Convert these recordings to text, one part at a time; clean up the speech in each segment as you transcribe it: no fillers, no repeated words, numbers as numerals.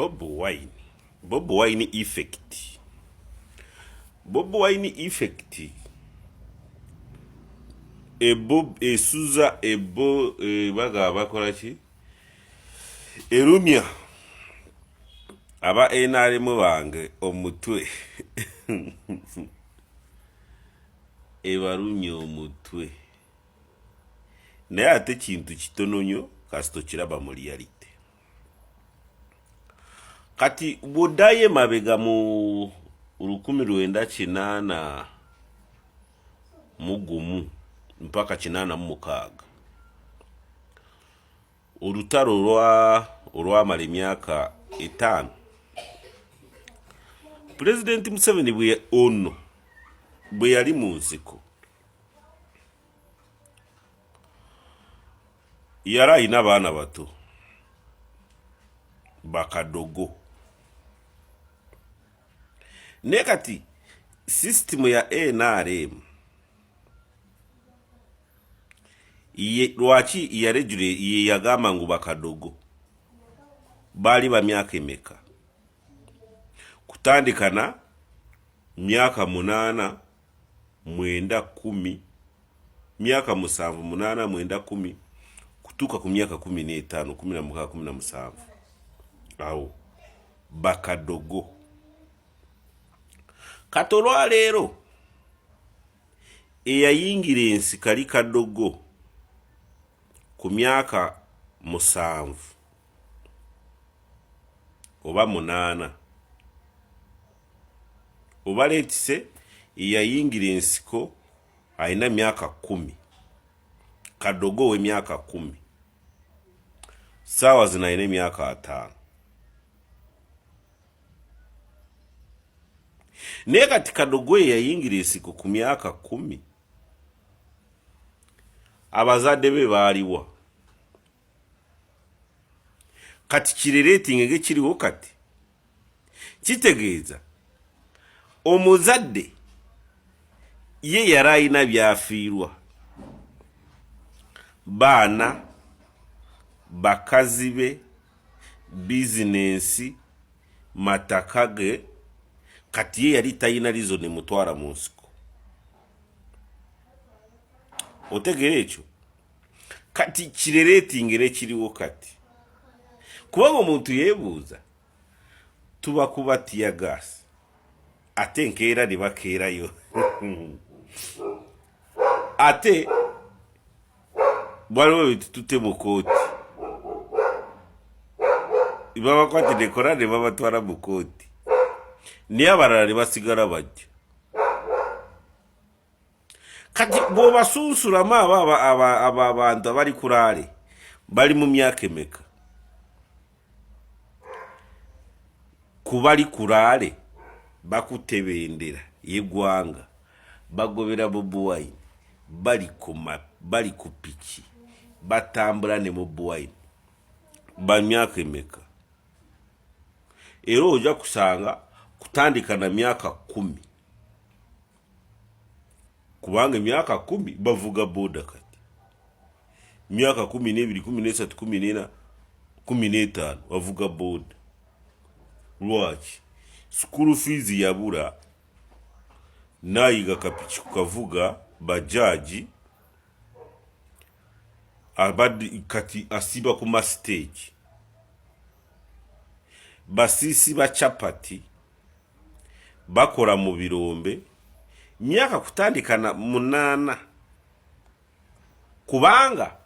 Bob Wine, Bob Wine effect, Bob Wine effect ebo esuza ebo e, bagaba bakola ki erumya aba NRM bange omutwe ebarumya omutwe naye ate kintu kitono nyo kasita okiraba mu reality. Kati bw'oddayo emabega mu 1981 mpaka 86, olutalo olwamala emyaka etaano, Pulezidenti Museveni bwe ono bwe yali mu nsiko yali alina abaana bato bakadogo, naye kati sisitimu ya NRM ye lwaki yarejule ye yagamba ngu bakadogo baali ba myaka emeka kutandika na myaka 8, 9, 10, myaka 7, 8, 9, 10 kutuuka ku myaka 15, 16, 17, awo bakadogo. Kati olwaleero eyayingira ensi kali kadogo ku myaka 7 oba 8, oba letise eyayingira ensiko alina myaka 10, kadogo ow'emyaka 10 saawa zino alina emyaka 50. Naye kati kadogo ye yayingira ensiko ku myaka 10, abazadde be baaliwa? Kati kirereetinga ng'ekiriwo kati kitegeeza omuzadde ye yali alina byafiirwa, baana, bakazi be, bizinensi, mataka ge. Kati ye yali talina reason emutwala mu nsiko. Otegeera ekyo? Kati kirereetinge nekiriwo kati, kubanga omuntu yeebuuza, tubakuba tear gas ate enkeera ne bakeerayo, ate waliwo bitutute mu kooti, babakwatidde kora ne babatwala mu kooti, naye abalala ne basigala bajja. Kati bw'obasunsulamu abo abantu abali kulaale bali mu myaka emeka? Kubali kulaale bakutte bendera y'eggwanga, bagobera Bobi Wine, bali ku piki batambula ne Bobi Wine, ba myaka emeka? Era ojja kusanga kutandika na myaka 10, kubanga emyaka 10 bavuga boda. Kati myaka 12, 13, 14, 15 bavuga boda. Lwaki? School fees yabula, nayiga kapiki kukavuga bajaji abadde kati asiba ku masiteegi, basiisi ba chapati, bakola mu birombe, myaka kutandika na 8, kubanga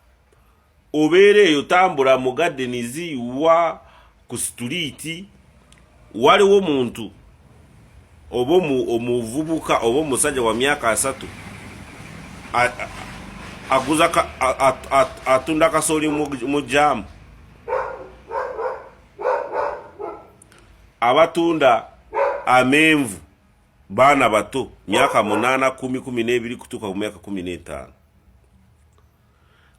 obeera eyo tambula mu gardens wa ku situliiti, waliwo omuntu oba omuvubuka oba omusajja wa myaka 30 aguza atunda kasooli mu jaamu, abatunda amenvu baana bato, myaka 8, 10, 12 kutuuka ku myaka 15.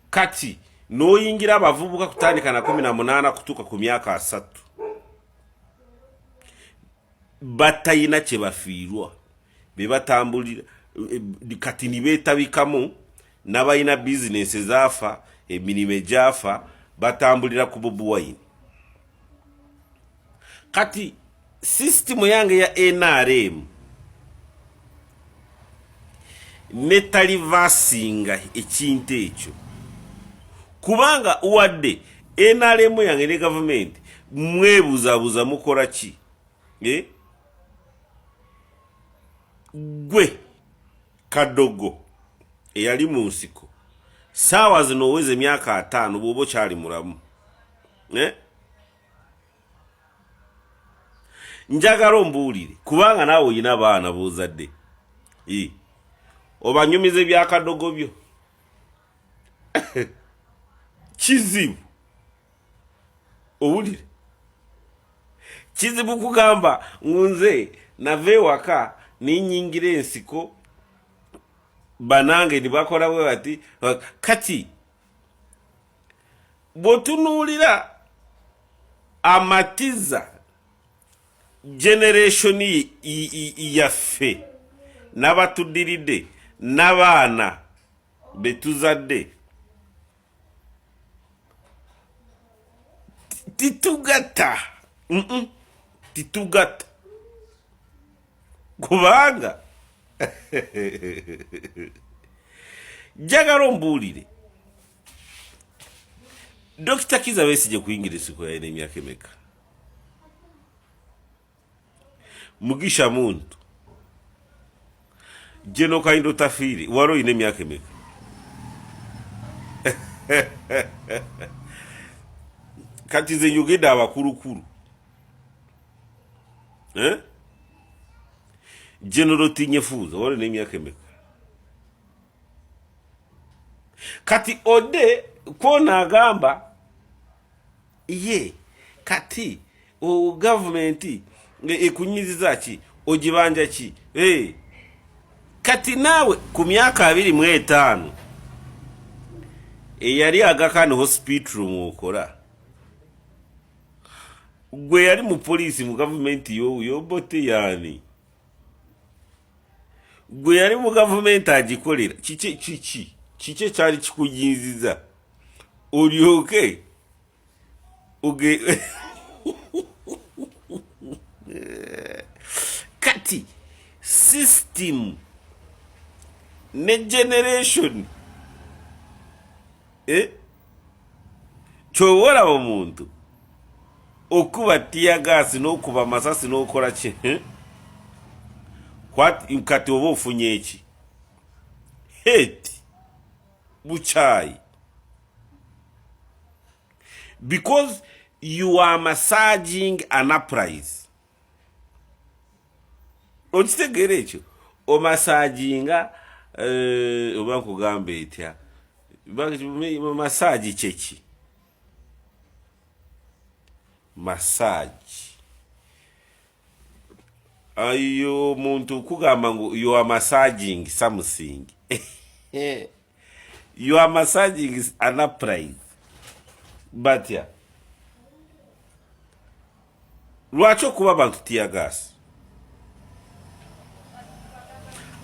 Kati n'oyingira abavubuka kutandika na 18 kutuuka ku myaka 30, batalina kye bafiirwa, be batambulira kati nibeetabikamu n'abalina bizinensi ezaafa, emirimu egyafa, batambulira ku Bobi Wine. Kati sisitimu yange ya NRM netalivasinga ekintu ekyo, kubanga wadde NRM yange ne gavumenti mwebuzabuza mukola ki? Eh? Gwe Kadogo eyali mu nsiko saawa zino oweza emyaka 50 bw'oba okyali mulamu, eh? Njagala ombuulire, kubanga naawe olina abaana b'ozadde, obanyumiza ebyakadogo byo. Kizibu owulire, kizibu kugamba ngu nze nava ewaka nenyingira ensiko, banange nibakola bwe bati. Kati bw'otunuulira amatiza generation yaffe n'abatuddiridde n'abaana betuzadde, titugatta, titugatta, kubanga njagala ombuulire, Dokita Kiza Besigye kuyingira ensiko yalina emyaka emeka? Mugisha Muntu, Geno Kahinda Otafiire, wali olina emyaka emeka? Kati nze njogedde abakulukulu, eh? General Tinyefuza, wali olina emyaka emeka? Kati ode kwona agamba ye kati gavumenti ekunyiziza ki, ogibanja ki? Hey. Kati naawe ku myaka 25 eyali Aga Khan Hospital mwokola, gwe yali mu poliisi mu gavumenti yobote yaani gwe yali mu gavumenti agikolera, kiki kiki kiki ekyali kikuyinziza olyoke oge? Kati system ne generation, eh? Kyoba olaba omuntu okuba teargas n'okuba amasasi n'okola ki, eh? Kati oba ofunye eki? Hate, bukyayi, because you are massaging an uprise. Okitegeera ekyo? Omasaginga, eh, oba nkugamba etya, massage kyeki? Massage ayo omuntu kugamba ngu you are massaging something, you are massaging an uprise. Batya lwaki okuba abantu teargas,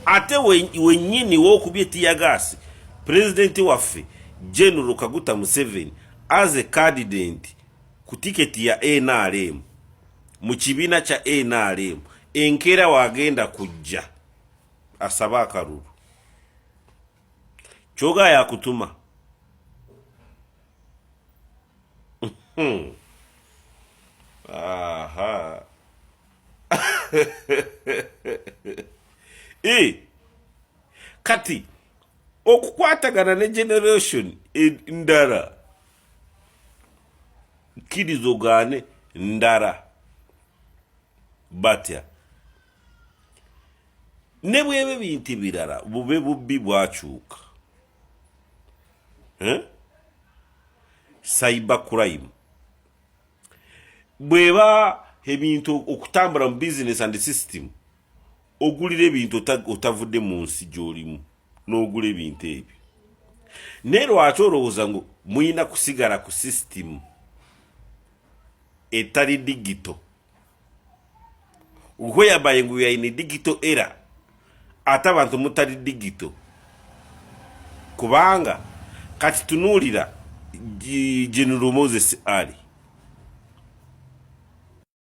ate wennyini wookubye teargas pulezidenti waffe General Kaguta Museveni as a candidate ku tiketi ya NRM mu kibiina kya NRM, enkeera wagenda kujja asabe akalulu, kyoga yakutuma. Aha. E, kati okukwatagana ne generation ndala, kkiriza ogaane, ndala batya ne bweba ebintu birala bube bubbi bwakyuka, eh? Cyber crime bweba ebintu okutambula mu business and system, ogulira ebintu otavudde mu nsi gy'olimu n'ogula ebintu ebyo. Naye lwaki olowooza ngu muyina kusigala ku system etali digital, whereby ngu we are in a digital era ate abantu mutali digital? Kubanga kati tunuulira General Moses Ali.